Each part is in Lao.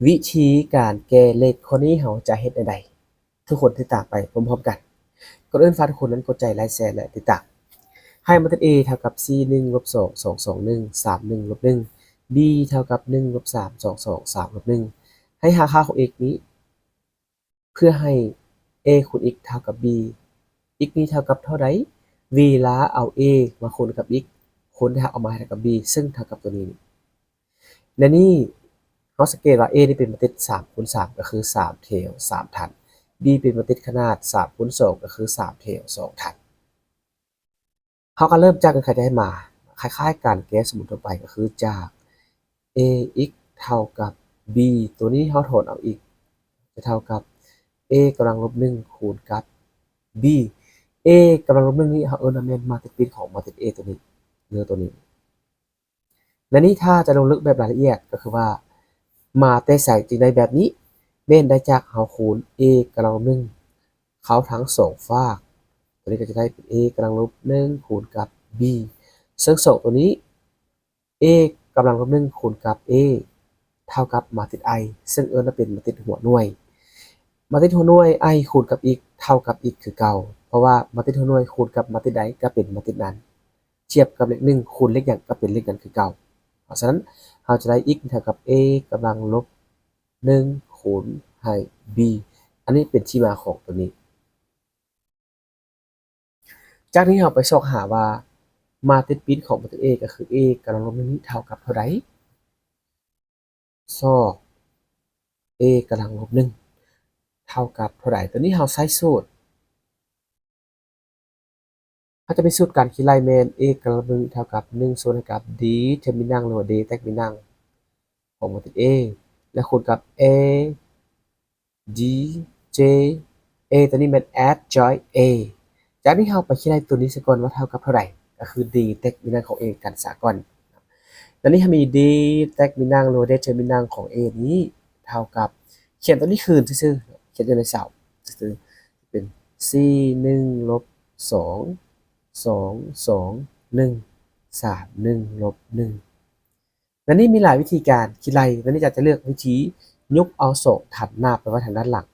ວິທີການແກ້ເລກຂໍ້ນີ້ເຮົາຈະເຮັດແນວໃດ? ທຸກຄົນຕິດຕາມໄປພ້ອມໆກັນ. ກ່ອນອື່ນຝາກທຸກຄົນນັ້ນກົດໄລຄ໌ ແຊ ແລະ ຕິດຕາມ. ໃຫ້ມາຕິດ A ເທົ່າກັບສີ່ໜຶ່ງລົບສອງ ສອງສອງໜຶ່ງ ສາມໜຶ່ງລົບໜຶ່ງ B ເທົ່າກັບໜຶ່ງລົບສາມ ສອງສອງສາມລົບໜຶ່ງ ໃຫ້ຫາຄ່າຂອງ x ນີ້ ເພື່ອໃຫ້ A ຄູນ x ເທົ່າກັບ B, x ນີ້ເທົ່າກັບເທົ່າໃດ? ເວລາເອົາ A ມາຄູນກັບ x ຄູນ ແລ້ວເອົາມາໃຫ້ເທົ່າກັບ B ເຊິ່ງເທົ່າກັບຕົວນີ້. ໃນນີ້ເຮົາສັງເກດວ່າ A ນີ້ເປັນມາຕິດສາມຄູນສາມ ກໍຄືສາມແຖວສາມຖັນ, B ເປັນມາຕິດຂະໜາດສາມຄູນສອງ ກໍຄືສາມແຖວສອງຖັນ. ເຮົາກໍເລີ່ມຈາກເງື່ອນໄຂທີ່ໃຫ້ມາ ຄ້າຍໆການແກ້ສົມມຸດທົ່ວໄປ ກໍຄືຈາກ A x ເທົ່າກັບ B ຕົວນີ້ເຮົາຖອນເອົາ x ຈະເທົ່າກັບ A ກຳລັງລົບໜຶ່ງຄູນກັບ B. A ກຳລັງລົບໜຶ່ງນີ້ເຮົາເອີ້ນວ່າແມ່ນມາຕິດປິດຂອງມາຕິດ A ຕົວນີ້ ຫຼື ຕົວນີ້. ໃນນີ້ຖ້າຈະລົງເລິກແບບລາຍລະອຽດ ກໍຄືວ່າມາແຕ່ໃສຈຶ່ງໄດ້ແບບນີ້? ແມ່ນໄດ້ຈາກເຮົາຄູນ A ກຳລັງລົບໜຶ່ງເຂົ້າທັງສອງຟາກ, ຕົວນີ້ກໍຈະໄດ້ເປັນ A ກຳລັງລົບໜຶ່ງຄູນກັບ B ເຊິ່ງສອງຕົວນີ້ A ກຳລັງລົບໜຶ່ງຄູນກັບ A ເທົ່າກັບມາຕິດ I ເຊິ່ງເອີ້ນວ່າເປັນມາຕິດຫົວໜ່ວຍ. ມາຕິດຫົວໜ່ວຍ I ຄູນກັບ x ເທົ່າກັບ x ຄືເກົ່າ, ເພາະວ່າມາຕິດຫົວໜ່ວຍຄູນກັບມາຕິດໃດກໍເປັນມາຕິດນັ້ນ. ທຽບກັບເລກໜຶ່ງ ຄູນເລກຫຍັງກໍເປັນເລກນັ້ນຄືເກົ່າ. ເພາະສະນັ້ນ ເຮົາຈະໄດ້ x ເທົ່າກັບ A ກຳລັງລົບໜຶ່ງຄູນໃຫ້ B. ອັນນີ້ເປັນທີ່ມາຂອງຕົວນີ້. ຈາກນີ້ເຮົາໄປຊອກຫາວ່າ ມາຕິດປິດຂອງມາຕິດ A ກໍຄື A ກຳລັງລົບໜຶ່ງນີ້ເທົ່າກັບເທົ່າໃດ? ຊອກ A ກຳລັງລົບໜຶ່ງເທົ່າກັບເທົ່າໃດ? ຕົວນີ້ເຮົາໃຊ້ສູດ ເຮົາຈະມີສູດການຄິດໄລ່ແມ່ນ A ກຳລັງລົບໜຶ່ງເທົ່າກັບໜຶ່ງສ່ວນໃຫ້ກັບ determinant ຫຼືວ່າ determinant ຂອງມາຕິດ A ແລະ ຄູນກັບ A D J A ຕົວນີ້ແມ່ນ adjoint A. ຈາກນີ້ເຮົາໄປຄິດໄລ່ຕົວນີ້ຊະກ່ອນວ່າເທົ່າກັບເທົ່າໃດ ກໍຄື determinant ຂອງ A ກັນຊະກ່ອນ. ຕອນນີ້ເຮົາມີ determinant ຫຼືວ່າ determinant ຂອງ A ນີ້ເທົ່າກັບ ຂຽນຕົວນີ້ຄືນຊື່ໆ ຂຽນຢູ່ໃນເສົາຊື່ໆ ເປັນສີ່ໜຶ່ງລົບສອງ ສອງສອງໜຶ່ງ ສາມໜຶ່ງລົບໜຶ່ງ. ໃນນີ້ມີຫຼາຍວິທີການຄິດໄລ່, ໃນນີ້ອາຈານຈະເລືອກວິທີຍົກເອົາສອງຖັນໜ້າໄປໄວ້ທາງດ້ານຫຼັງ.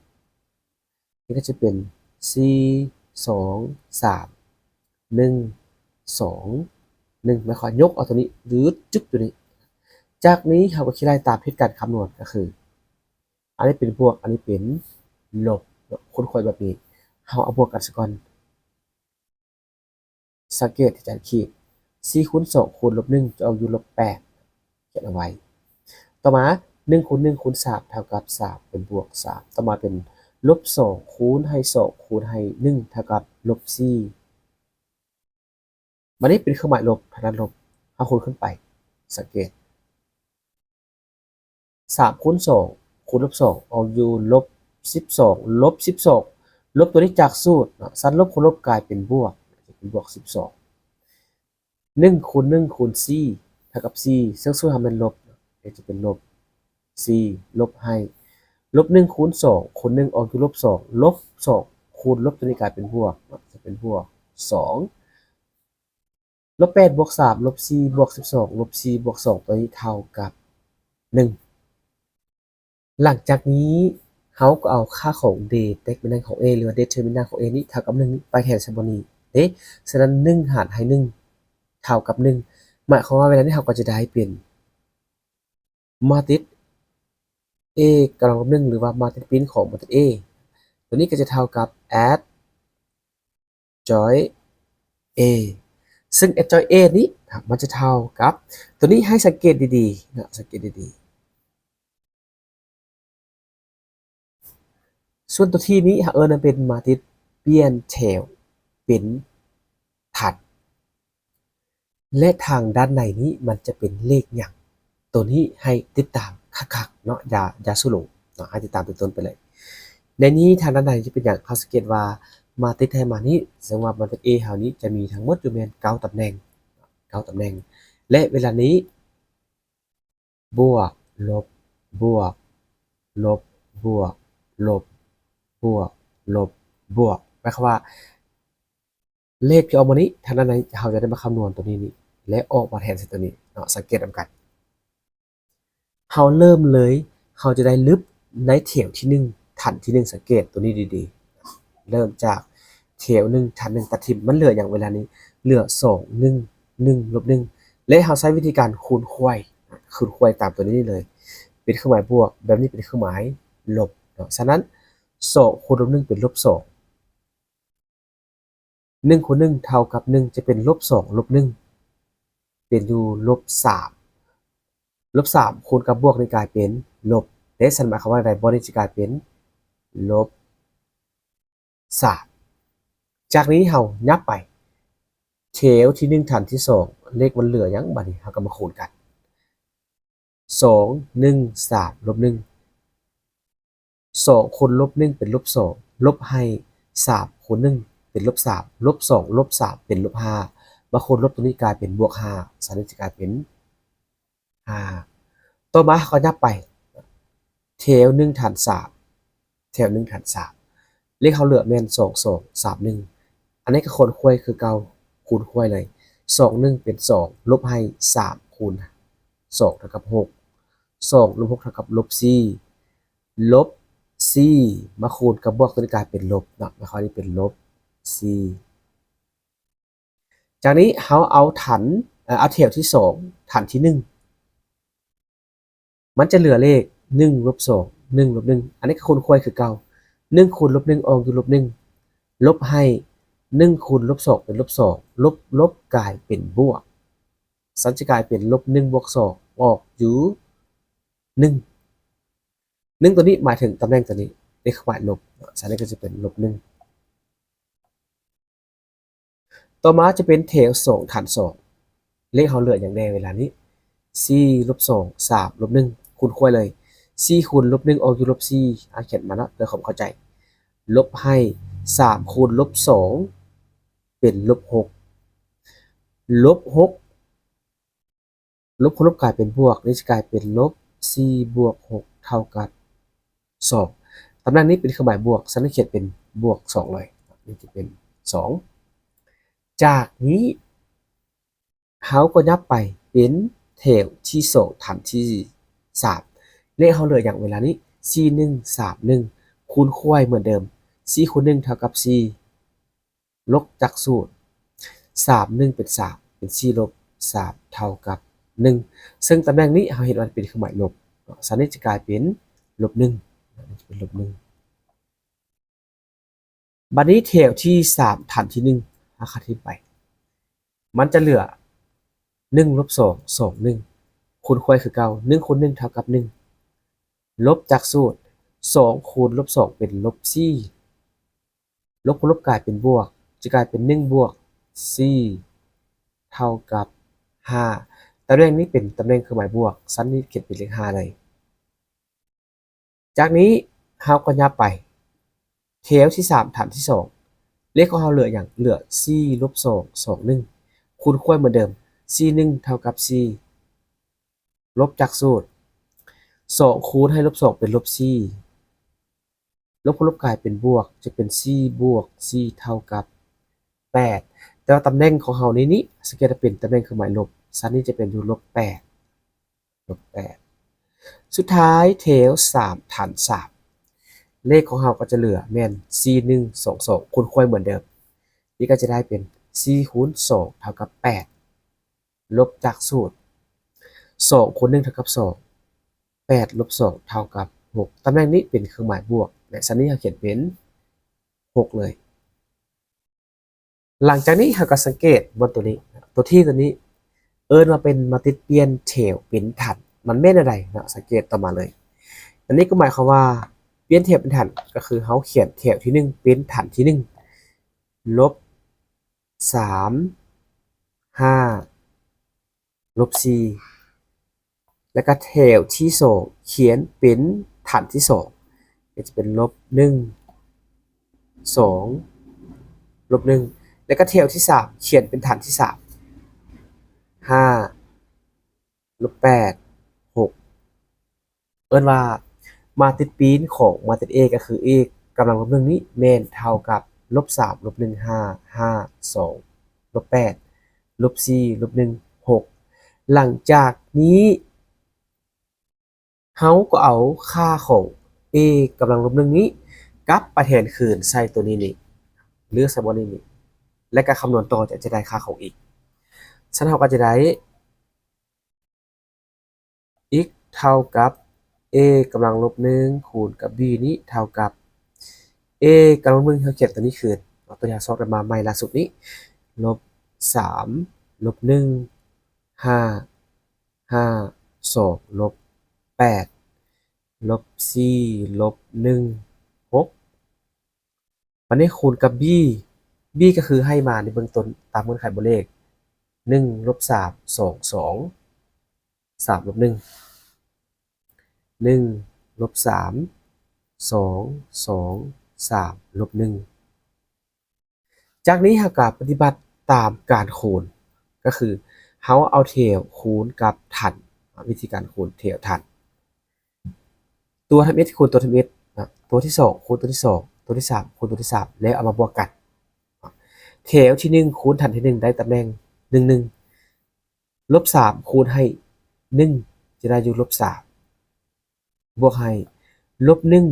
ນີ້ກໍຈະເປັນ ສີ່ ສອງ ສາມ ໜຶ່ງ ສອງ ໜຶ່ງ ໝາຍຄວາມວ່າຍົກເອົາຕົວນີ້ ຫຼື ຈຶກຕົວນີ້. ຈາກນີ້ເຮົາກໍຄິດໄລ່ຕາມເຫດການຄຳນວນ ກໍຄື ອັນນີ້ເປັນບວກ ອັນນີ້ເປັນລົບເນາະ, ຄົ້ນຄວ້າແບບນີ້ ເຮົາເອົາບວກກັນຊະກ່ອນ. ສັງເກດທີ່ຈານຂີດ ສີ່ຄູນສອງຄູນລົບໜຶ່ງ ຈະອອກຢູ່ລົບແປດ ຂຽນເອົາໄວ້. ຕໍ່ມາ ໜຶ່ງຄູນໜຶ່ງຄູນສາມເທົ່າກັບສາມ ເປັນບວກສາມ. ຕໍ່ມາເປັນລົບສອງຄູນໃຫ້ສອງຄູນໃຫ້ໜຶ່ງເທົ່າກັບລົບສີ່. ບາດນີ້ເປັນເຄື່ອງໝາຍລົບ ທາງດ້ານລົບ ເຮົາຄູນຂຶ້ນໄປ. ສັງເກດ ສາມຄູນສອງຄູນລົບສອງ ອອກຢູ່ລົບສິບສອງ ລົບສິບສອງ ລົບຕົວນີ້ຈາກສູດເນາະ, ສັນລົບຄູນລົບກາຍເປັນບວກ ເປັນບວກສິບສອງ. ໜຶ່ງຄູນໜຶ່ງຄູນສີ່ເທົ່າກັບສີ່ ເຊິ່ງສູດເຮົາແມ່ນລົບ ກໍຈະເປັນລົບສີ່ ລົບໃຫ້ ລົບໜຶ່ງຄູນສອງຄູນໜຶ່ງ ອອກຢູ່ລົບສອງ ລົບສອງຄູນລົບຕົວນີ້ກາຍເປັນບວກເນາະ ຈະເປັນບວກສອງ. ລົບແປດບວກສາມ ລົບສີ່ບວກສິບສອງ ລົບສີ່ບວກສອງ ຕົວນີ້ເທົ່າກັບໜຶ່ງ. ຫຼັງຈາກນີ້ເຮົາກໍເອົາຄ່າຂອງ determinant ຂອງ A ຫຼືວ່າ determinant ຂອງ A ນີ້ເທົ່າກັບໜຶ່ງໄປແທນໃສ່ບ່ອນນີ້ເດ້. ສະນັ້ນ ໜຶ່ງຫານໃຫ້ໜຶ່ງເທົ່າກັບໜຶ່ງ ໝາຍຄວາມວ່າເວລານີ້ເຮົາກໍຈະໄດ້ເປັນ ມາຕິດ A ກຳລັງລົບໜຶ່ງ ຫຼືວ່າມາຕິດປິດຂອງມາຕິດ A ຕົວນີ້ກໍຈະເທົ່າກັບ adjoint A ເຊິ່ງ adjoint A ນີ້ມັນຈະເທົ່າກັບຕົວນີ້ ໃຫ້ສັງເກດດີໆນະ ສັງເກດດີໆ. ສ່ວນຕົວທີ່ນີ້ເຮົາເອີ້ນວ່າເປັນມາຕິດປ່ຽນແຖວເປັນຖັນ ແລະ ທາງດ້ານໃນນີ້ມັນຈະເປັນເລກຫຍັງ? ໂຕນີ້ໃຫ້ຕິດຕາມຄັກໆເນາະ, ຢ່າ ຢ່າສູ້ລົງເນາະ, ໃຫ້ຕິດຕາມເປັນຕົ້ນໄປເລີຍ. ໃນນີ້ທາງດ້ານໃນຈະເປັນຫຍັງ? ເຮົາສັງເກດວ່າມາຕິດທີ່ໃຫ້ມານີ້ ເຊິ່ງວ່າມາຕິດ A ເຮົານີ້ຈະມີທັງໝົດຢູ່ແມ່ນເກົ້າຕຳແໜ່ງ, ເກົ້າຕຳແໜ່ງ ແລະ ເວລານີ້ ບວກ ລົບ ບວກ ລົບ ບວກ ລົບ ບວກ ລົບ ບວກ ໝາຍຄວາມວ່າ ເລກທີ່ອອກມານີ້ ທາງດ້ານໃນເຮົາຈະໄດ້ມາຄຳນວນຕົວນີ້ນີ້ ແລະ ອອກມາແທນໃສ່ຕົວນີ້ເນາະ, ສັງເກດນຳກັນ. ເຮົາເລີ່ມເລີຍ ເຮົາຈະໄດ້ລຶບໃນແຖວທີໜຶ່ງ ຖັນທີໜຶ່ງ ສັງເກດໂຕນີ້ດີໆ ເລີ່ມຈາກແຖວໜຶ່ງ ຖັນໜຶ່ງ ຕັດຖິ້ມ ມັນເຫຼືອຫຍັງເວລານີ້? ເຫຼືອສອງ ໜຶ່ງ ໜຶ່ງ ລົບໜຶ່ງ ແລະ ເຮົາໃຊ້ວິທີການຄູນຂວາຍ ຄູນຂວາຍຕາມໂຕນີ້ເລີຍ ເປັນເຄື່ອງໝາຍບວກ ແບບນີ້ເປັນເຄື່ອງໝາຍລົບເນາະ. ສະນັ້ນ ສອງຄູນລົບໜຶ່ງເປັນລົບສອງ ໜຶ່ງຄູນໜຶ່ງເທົ່າກັບໜຶ່ງ ຈະເປັນລົບສອງ ລົບໜຶ່ງ ເປັນຢູ່ລົບສາມ ລົບສາມຄູນກັບບວກນີ້ກາຍເປັນລົບ ເດ້. ສະນັ້ນໝາຍຄວາມວ່າໃດ? ບ່ອນນີ້ຈະກາຍເປັນລົບສາມ. ຈາກນີ້ເຮົາຫຍັບໄປແຖວທີໜຶ່ງ ຖັນທີສອງ ເລກມັນເຫຼືອຫຍັງ? ບາດນີ້ເຮົາກໍມາຄູນກັນ ສອງ ໜຶ່ງ ສາມ ລົບໜຶ່ງ ສອງຄູນລົບໜຶ່ງເປັນລົບສອງ ລົບໃຫ້ສາມຄູນໜຶ່ງເປັນລົບສາມ ລົບສອງລົບສາມເປັນລົບຫ້າ ມາຄູນລົບຕົງນີ້ກາຍເປັນບວກຫ້າ ສະນັ້ນຈະກາຍເປັນຫ້າ. ຕໍ່ມາເຮົາກໍຫຍັບໄປແຖວໜຶ່ງ ຖັນສາມ ແຖວໜຶ່ງ ຖັນສາມ ເລກເຮົາເຫຼືອແມ່ນສອງ ສອງ ສາມ ໜຶ່ງ ອັນນີ້ກໍຄູນຂວາຍຄືເກົ່າ ຄູນຂວາຍເລີຍ ສອງ ໜຶ່ງ ເປັນສອງ ລົບໃຫ້ສາມຄູນສອງເທົ່າກັບຫົກ ສອງລົບຫົກເທົ່າກັບລົບສີ່ ລົບສີ່ມາຄູນກັບບວກ ຕົວນີ້ກາຍເປັນລົບເນາະ ໝາຍຄວາມວ່ານີ້ເປັນລົບສີ່. ຈາກນີ້ເຮົາເອົາຖັນ ເອີ ເອົາແຖວທີສອງ ຖັນທີໜຶ່ງ ມັນຈະເຫຼືອເລກໜຶ່ງລົບສອງ ໜຶ່ງລົບໜຶ່ງ ອັນນີ້ກໍຄູນຂວາຍຄືເກົ່າ ໜຶ່ງຄູນລົບໜຶ່ງອອກຢູ່ລົບໜຶ່ງ ລົບໃຫ້ໜຶ່ງຄູນລົບສອງເປັນລົບສອງ ລົບລົບກາຍເປັນບວກ ສະນັ້ນຈະກາຍເປັນລົບໜຶ່ງບວກສອງອອກຢູ່ໜຶ່ງ ໜຶ່ງຕົວນີ້ໝາຍເຖິງຕຳແໜ່ງຕົວນີ້ ເປັນເຄື່ອງໝາຍລົບ ສະນັ້ນກໍຈະເປັນລົບໜຶ່ງ. ຕໍ່ມາຈະເປັນແຖວສອງ ຖັນສອງ ເລກເຮົາເຫຼືອຫຍັງແດ່ເວລານີ້? ສີ່ລົບສອງ ສາມລົບໜຶ່ງ ຄູນຂວາຍເລີຍ ສີ່ຄູນລົບໜຶ່ງອອກຢູ່ລົບສີ່ ອາ ຂຽນມາເນາະ ເພື່ອຄວາມເຂົ້າໃຈ ລົບໃຫ້ສາມຄູນລົບສອງເປັນລົບຫົກ ລົບຫົກ ລົບຄູນລົບກາຍເປັນບວກ ນີ້ຈະກາຍເປັນລົບສີ່ບວກຫົກເທົ່າກັບສອງ ຕຳແໜ່ງນີ້ເປັນເຄື່ອງໝາຍບວກ ສະນັ້ນຂຽນເປັນບວກສອງເລີຍ ນີ້ຈະເປັນສອງ. ຈາກນີ້ເຮົາກໍຫຍັບໄປເປັນແຖວທີສອງ ຖັນທີສາມ ເລກເຮົາເຫຼືອຫຍັງເວລານີ້? ສີ່ໜຶ່ງ ສາມໜຶ່ງ ຄູນຂວາຍເໝືອນເດີມ ສີ່ຄູນໜຶ່ງເທົ່າກັບສີ່ ລົບຈາກສູດ ສາມໜຶ່ງເປັນສາມ ເປັນສີ່ລົບສາມເທົ່າກັບໜຶ່ງ ເຊິ່ງຕຳແໜ່ງນີ້ເຮົາເຫັນວ່າເປັນເຄື່ອງໝາຍລົບ ສະນັ້ນຈະກາຍເປັນລົບໜຶ່ງ ເປັນລົບໜຶ່ງ. ບາດນີ້ແຖວທີສາມ ຖັນທີໜຶ່ງ ຫາຄ່າຖິ້ມໄປ ມັນຈະເຫຼືອໜຶ່ງລົບສອງ ສອງ ໜຶ່ງ ຄູນຂວາຍຄືເກົ່າ ໜຶ່ງຄູນໜຶ່ງເທົ່າກັບໜຶ່ງ ລົບຈາກສູດ ສອງຄູນລົບສອງເປັນລົບສີ່ ລົບຄູນລົບກາຍເປັນບວກ ຈະກາຍເປັນໜຶ່ງບວກສີ່ເທົ່າກັບຫ້າ ຕຳແໜ່ງນີ້ເປັນຕຳແໜ່ງເຄື່ອງໝາຍບວກ ຊັ້ນນີ້ຂຽນເປັນເລກຫ້າເລີຍ. ຈາກນີ້ເຮົາກໍຫຍັບໄປແຖວທີສາມ ຖັນທີສອງ ເລກຂອງເຮົາເຫຼືອຫຍັງ? ເຫຼືອສີ່ລົບສອງ ສອງໜຶ່ງ ຄູນຂວາຍເໝືອນເດີມ ສີ່ໜຶ່ງເທົ່າກັບສີ່ ລົບຈາກສູດ ສອງຄູນໃຫ້ລົບສອງເປັນລົບສີ່ ລົບຄູນລົບກາຍເປັນບວກ ຈະເປັນສີ່ບວກສີ່ເທົ່າກັບແປດ ແຕ່ວ່າຕຳແໜ່ງຂອງເຮົາໃນນີ້ ສັງເກດວ່າເປັນຕຳແໜ່ງເຄື່ອງໝາຍລົບ ຊັ້ນນີ້ຈະເປັນຢູ່ລົບແປດ ລົບແປດ. ສຸດທ້າຍແຖວສາມ ຖັນສາມ ເລກຂອງເຮົາກໍຈະເຫຼືອແມ່ນສີ່ໜຶ່ງສອງສອງ ຄູນຂວາຍເໝືອນເດີມ ນີ້ກໍຈະໄດ້ເປັນສີ່ຄູນສອງເທົ່າກັບແປດ ລົບຈາກສູດ ສອງຄູນໜຶ່ງເທົ່າກັບສອງ ແປດລົບສອງເທົ່າກັບຫົກ ຕຳແໜ່ງນີ້ເປັນເຄື່ອງໝາຍບວກ ແລະ ຊັ້ນນີ້ເຮົາຂຽນເປັນຫົກເລີຍ. ຫຼັງຈາກນີ້ເຮົາກໍສັງເກດບ່ອນຕົວນີ້ ຕົວທີ່ຕົວນີ້ເອີ້ນວ່າເປັນມາຕິດປ່ຽນແຖວເປັນຖັນ ມັນແມ່ນແນວໃດເນາະ? ສັງເກດຕໍ່ມາເລີຍ ອັນນີ້ກໍໝາຍຄວາມວ່າປ່ຽນແຖວເປັນຖັນ ກໍຄືເຮົາຂຽນແຖວທີໜຶ່ງເປັນຖັນທີໜຶ່ງ ລົບສາມ ຫ້າ ລົບສີ່ ແລ້ວກໍແຖວທີສອງຂຽນເປັນຖັນທີສອງ ກໍຈະເປັນລົບໜຶ່ງ ສອງ ລົບໜຶ່ງ ແລ້ວກໍແຖວທີສາມຂຽນເປັນຖັນທີສາມ ຫ້າ ລົບແປດ ຫົກ ເອີ້ນວ່າມາດຕິດປີນຂອງມາດຕິດ A ກໍຄື A ກຳລັງລົບໜຶ່ງນີ້ແມ່ນເທົ່າກັບລົບສາມ ລົບໜຶ່ງ ຫ້າ ຫ້າ ສອງ ລົບແປດ ລົບສີ່ ລົບໜຶ່ງ ຫົກ ຫຼັງຈາກນີ້ ເຮົາກໍເອົາຄ່າຂອງ a ກຳລັງລົບໜຶ່ງນີ້ ກັບໄປແທນຄືນໃສ່ຕົວນີ້ນີ້ ຫຼືໃສ່ບ່ອນນີ້ນີ້ ແລະກະຄຳນວນຕໍ່ຈະ ຈະໄດ້ຄ່າຂອງ x. ຊັ້ນເຮົາກໍຈະໄດ້ x ເທົ່າກັບ a ກຳລັງລົບໜຶ່ງ ຄູນກັບ b ນີ້ເທົ່າກັບ a ກຳລັງລົບໜຶ່ງ ເຮົາຂຽນຕົວນີ້ຄືນ ເອົາຕົວທີ່ເຮົາຊອກໄດ້ມາໃໝ່ລ່າສຸດນີ້ ລົບສາມ ລົບໜຶ່ງ ຫ້າ ຫ້າ ສອງ ລົບແປດ ລົບສີ່ ລົບໜຶ່ງ ຫົກ ບາດນີ້ຄູນກັບ b, b ກໍຄືໃຫ້ມາໃນເບື້ອງຕົ້ນຕາມເງື່ອນໄຂບົວເລກ ໜຶ່ງ ລົບສາມ ສອງ ສອງ ສາມ ລົບໜຶ່ງ ໜຶ່ງ ລົບສາມ ສອງ ສອງ ສາມ ລົບໜຶ່ງ. ຈາກນີ້ເຮົາກໍປະຕິບັດຕາມການຄູນ ກໍຄືເຮົາເອົາແຖວຄູນກັບຖັນ ວິທີການຄູນແຖວຖັນ ຕົວທຳອິດຄູນຕົວທຳອິດ ຕົວທີສອງຄູນຕົວທີສອງ ຕົວທີສາມຄູນຕົວທີສາມ ແລ້ວເອົາມາບວກກັນ. ແຖວທີໜຶ່ງຄູນຖັນທີໜຶ່ງໄດ້ຕຳແໜ່ງໜຶ່ງ ໜຶ່ງ ລົບສາມຄູນໃຫ້ໜຶ່ງ ຈະໄດ້ຢູ່ລົບສາມ ບວກໃຫ້ລົບໜຶ່ງ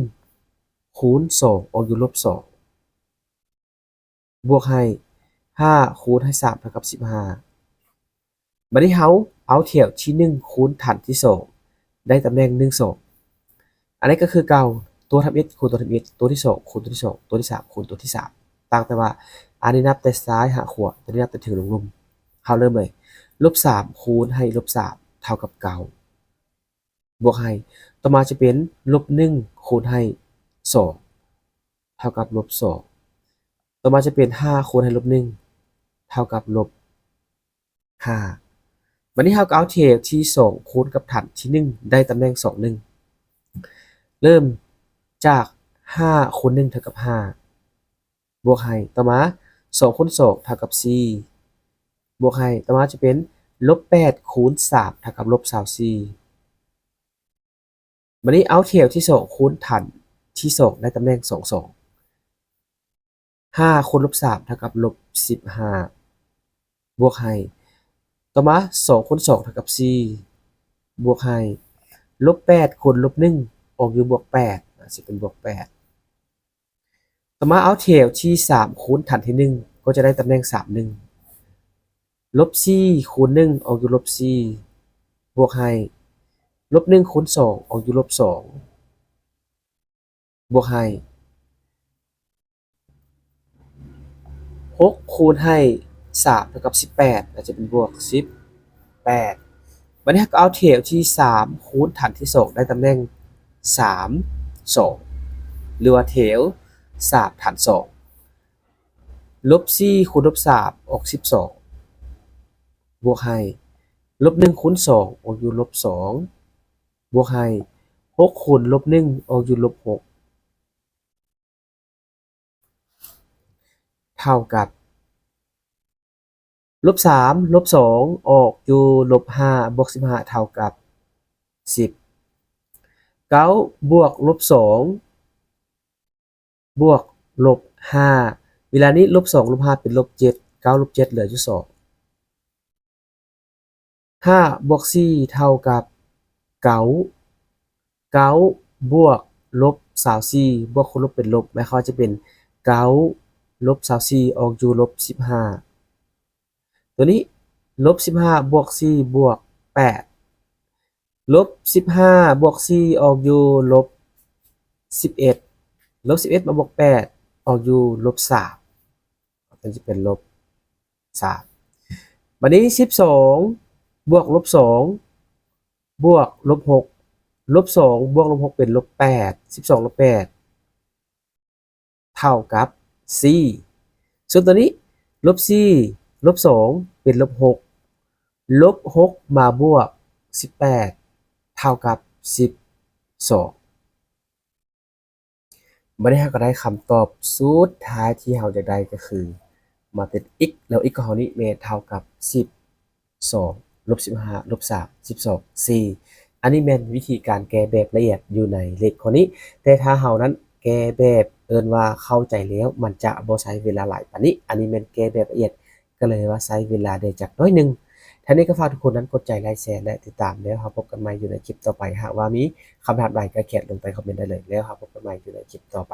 ຄູນສອງອອກຢູ່ລົບສອງ ບວກໃຫ້ຫ້າຄູນໃຫ້ສາມເທົ່າກັບສິບຫ້າ. ບາດນີ້ເຮົາເອົາແຖວທີໜຶ່ງຄູນຖັນທີສອງໄດ້ຕຳແໜ່ງໜຶ່ງ ສອງ ອັນນີ້ກໍຄືເກົ່າ ຕົວທຳອິດຄູນຕົວທຳອິດ ຕົວທີສອງຄູນຕົວທີສອງ ຕົວທີສາມຄູນຕົວທີສາມ ຕ່າງແຕ່ວ່າອັນນີ້ນັບແຕ່ຊ້າຍຫາຂວາ ຕົວນີ້ນັບແຕ່ເທິງລົງລຸ່ມ. ເຮົາເລີ່ມເລີຍ ລົບສາມຄູນໃຫ້ລົບສາມເທົ່າກັບເກົ້າ ບວກໃຫ້ ຕໍ່ມາຈະເປັນລົບໜຶ່ງຄູນໃຫ້ສອງ ເທົ່າກັບລົບສອງ ຕໍ່ມາຈະເປັນຫ້າຄູນໃຫ້ລົບໜຶ່ງ ເທົ່າກັບລົບຫ້າ. ບາດນີ້ເຮົາກໍເອົາແຖວທີສອງຄູນກັບຖັນທີໜຶ່ງໄດ້ຕຳແໜ່ງສອງ ໜຶ່ງ ເລີ່ມຈາກຫ້າຄູນໜຶ່ງເທົ່າກັບຫ້າ ບວກໃຫ້ ຕໍ່ມາສອງຄູນສອງເທົ່າກັບສີ່ ບວກໃຫ້ ຕໍ່ມາຈະເປັນລົບແປດຄູນສາມເທົ່າກັບລົບຊາວສີ່. ບາດນີ້ເອົາແຖວທີສອງຄູນຖັນທີສອງໄດ້ຕຳແໜ່ງສອງ ສອງ ຫ້າຄູນລົບສາມເທົ່າກັບລົບສິບຫ້າ ບວກໃຫ້ ຕໍ່ມາສອງຄູນສອງເທົ່າກັບສີ່ ບວກໃຫ້ ລົບແປດຄູນລົບໜຶ່ງອອກຢູ່ບວກແປດ ອາ ຊິເປັນບວກແປດ. ຕໍ່ມາເອົາແຖວທີສາມຄູນຖັນທີໜຶ່ງ ກໍຈະໄດ້ຕຳແໜ່ງສາມ ໜຶ່ງ ລົບສີ່ຄູນໜຶ່ງອອກຢູ່ລົບສີ່ ບວກໃຫ້ ລົບໜຶ່ງຄູນສອງອອກຢູ່ລົບສອງ ບວກໃຫ້ ຫົກຄູນໃຫ້ສາມເທົ່າກັບສິບແປດ ກໍຈະເປັນບວກສິບແປດ. ບາດນີ້ເຮົາກໍເອົາແຖວທີສາມຄູນຖັນທີສອງໄດ້ຕຳແໜ່ງສາມ ສອງ ຫຼືວ່າແຖວສາມຖັນສອງ ລົບສີ່ຄູນລົບສາມອອກສິບສອງ ບວກໃຫ້ ລົບໜຶ່ງຄູນສອງອອກຢູ່ລົບສອງ ບວກໃຫ້ ຫົກຄູນລົບໜຶ່ງອອກຢູ່ລົບຫົກ ເທົ່າກັບ ລົບສາມ ລົບສອງອອກຢູ່ລົບຫ້າ ບວກສິບຫ້າເທົ່າກັບສິບ. ເກົ້າບວກລົບສອງ ບວກລົບຫ້າ ເວລານີ້ລົບສອງລົບຫ້າເປັນລົບເຈັດ ເກົ້າລົບເຈັດເຫຼືອຢູ່ສອງ ຫ້າບວກສີ່ເທົ່າກັບເກົ້າ ເກົ້າບວກລົບຊາວສີ່ ບວກຄູນລົບເປັນລົບ ໝາຍຄວາມວ່າຈະເປັນເກົ້າລົບຊາວສີ່ອອກຢູ່ລົບສິບຫ້າ ຕົວນີ້ລົບສິບຫ້າບວກສີ່ບວກແປດ ລົບສິບຫ້າບວກສີ່ອອກຢູ່ລົບສິບເອັດ ລົບສິບເອັດມາບວກແປດອອກຢູ່ລົບສາມ ກໍຈະເປັນລົບສາມ. ບາດນີ້ສິບສອງບວກລົບສອງບວກລົບຫົກ ລົບສອງບວກລົບຫົກເປັນລົບແປດ ສິບສອງລົບແປດ ເທົ່າກັບສີ່ ສ່ວນຕົວນີ້ ລົບສີ່ ລົບສອງເປັນລົບຫົກ ລົບຫົກມາບວກສິບແປດ ເທົ່າກັບສິບສອງ. ບາດນີ້ເຮົາກໍໄດ້ຄຳຕອບສຸດທ້າຍທີ່ເຮົາຢາກໄດ້ ກໍຄືມາເຕັດ x ແລ້ວ x ຂອງເຮົານີ້ແມ່ນເທົ່າກັບສິບ ສອງ ລົບສິບຫ້າ ລົບສາມ ສິບສອງ ສີ່ ອັນນີ້ແມ່ນວິທີການແກ້ແບບລະອຽດຢູ່ໃນເລກຂໍ້ນີ້ ແຕ່ຖ້າເຮົານັ້ນແກ້ແບບເອີ້ນວ່າເຂົ້າໃຈແລ້ວ ມັນຈະບໍ່ໃຊ້ເວລາຫຼາຍປານນີ້ ອັນນີ້ແມ່ນແກ້ແບບລະອຽດ ກໍເລີຍວ່າໃຊ້ເວລາໄດ້ຈັກໜ້ອຍໜຶ່ງ. ທ້າຍນີ້ກໍຝາກທຸກຄົນນັ້ນກົດໃຈ ໄລແຊ ແລະ ຕິດຕາມ ແລ້ວເຮົາພົບກັນໃໝ່ຢູ່ໃນຄລິບຕໍ່ໄປ. ຫາກວ່າມີຄຳຖາມໃດກໍຂຽນລົງໃຕ້ຄອມເມັນໄດ້ເລີຍ. ແລ້ວເຮົາພົບກັນໃໝ່ຢູ່ໃນຄລິບຕໍ່ໄປ.